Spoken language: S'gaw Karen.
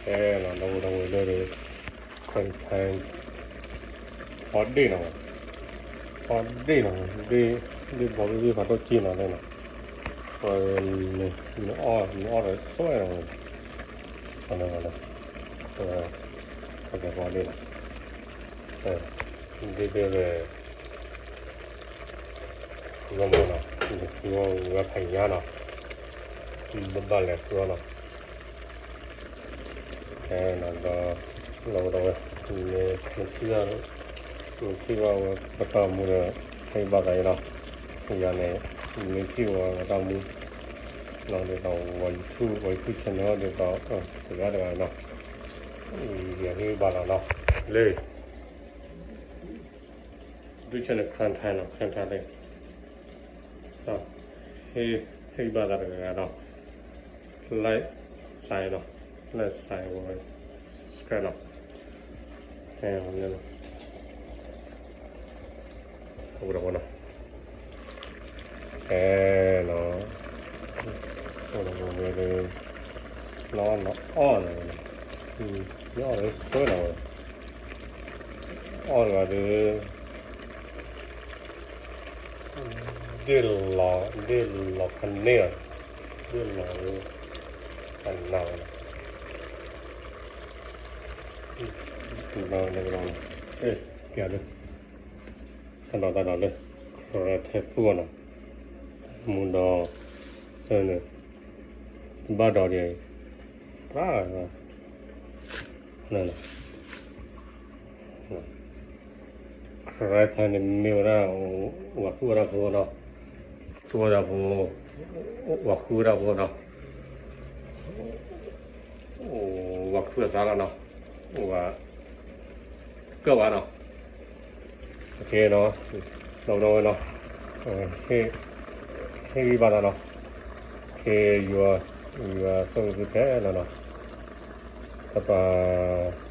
အဲ ဒီပုၢ်ဒီဝဲၢ်လၢ content အီၣ်ဒ့ၣ်နီၤ, အီၣ်ဒ့ၣ်နီၤ, ဒ့ၣ်ဘီဘ့ၣ်ဘ့ၣ်ဖးဒိၣ်က့နီၤလဲၣ်နီၤ, နအီၣ် နအီၣ်ဒီးဆိၣ်နီၤ, အီၣ်ဒ့ၣ်နီၤ, ဒ့ၣ်ဘ့ၣ် ဂီၢ်မနီၤ, ဂီၢ်ဝဲဖးညါနီၤ, ဘၣ်လဲၤဃုအီၤနီၤ, ဒီး ဒီပုၢ်ဒီဝဲၢ် နထံၣ်ဘၣ်ဝဲပတၢ်မူဒီး ဟ့ၣ်ဘၣ်သးအံၤနီၤ, ယၤန့ၣ် နထံၣ်ဝဲပတၢ်မူ နီၤ ဒ်သိး ဝဲ YouTube ဝဲ YouTube channel ဒ်သိး တဂၤတဂၤနီၤ, ယဟ့ၣ်ဘၣ်သးနီၤ, လၢ YouTube channel content နီၤ content လၢ ဟ့ၣ်ဘၣ်သးတဂၤနီၤ, like share နီၤ, like share ဝဲ subscribe နီၤ, ဟဲ အဝဲနီၤ, အဲနီၤ, လီၤလီၤအီၣ်နီၤ, လီၤအီၣ်လၢဆွဲနီၤ, အီၣ်တဂၤဒီး ဒ့ၣ်လီၤ ဒ့ၣ်လီၤဖးန့ၢ်လီၤ, ဒ့ၣ်လီၤလၢ အနၢ်ဝဲနီၤ, ဒီး ကဲလၢ တၢ်ဒီးတၢ်ဒီးလၢ ခရၢထဲသူအီၤနီၤ, မူဒီး န့ၣ် ဘၣ်ဒီးဒ်အံၤ ပှၤ ခရၢထဲန့ၣ်မ့ၢ်ဝဲဒၣ် ဝၤသူၣ်ဝဲဒၣ်ဖိနီၤ, သူၣ်ဝဲဒၣ်ဖိ, ဝၤဃုဝဲဒၣ်ဖိနီၤ, ဝၤဃုအသးလီၤနီၤ, ဝၤ ကၢၣ်ဝဲနီၤ, နီၤ ဒီပုၢ်ဒီဝဲၢ်နီၤ, ဟ့ၣ်ဂံၢ်ဘါသးနီၤ, ဟ့ၣ်ဂံၢ်ဘါသးနီၤ, ယွၤဆိၣ်ဂ့ၤသုခဲလၢာ်နီၤ, တၢ်ပာ်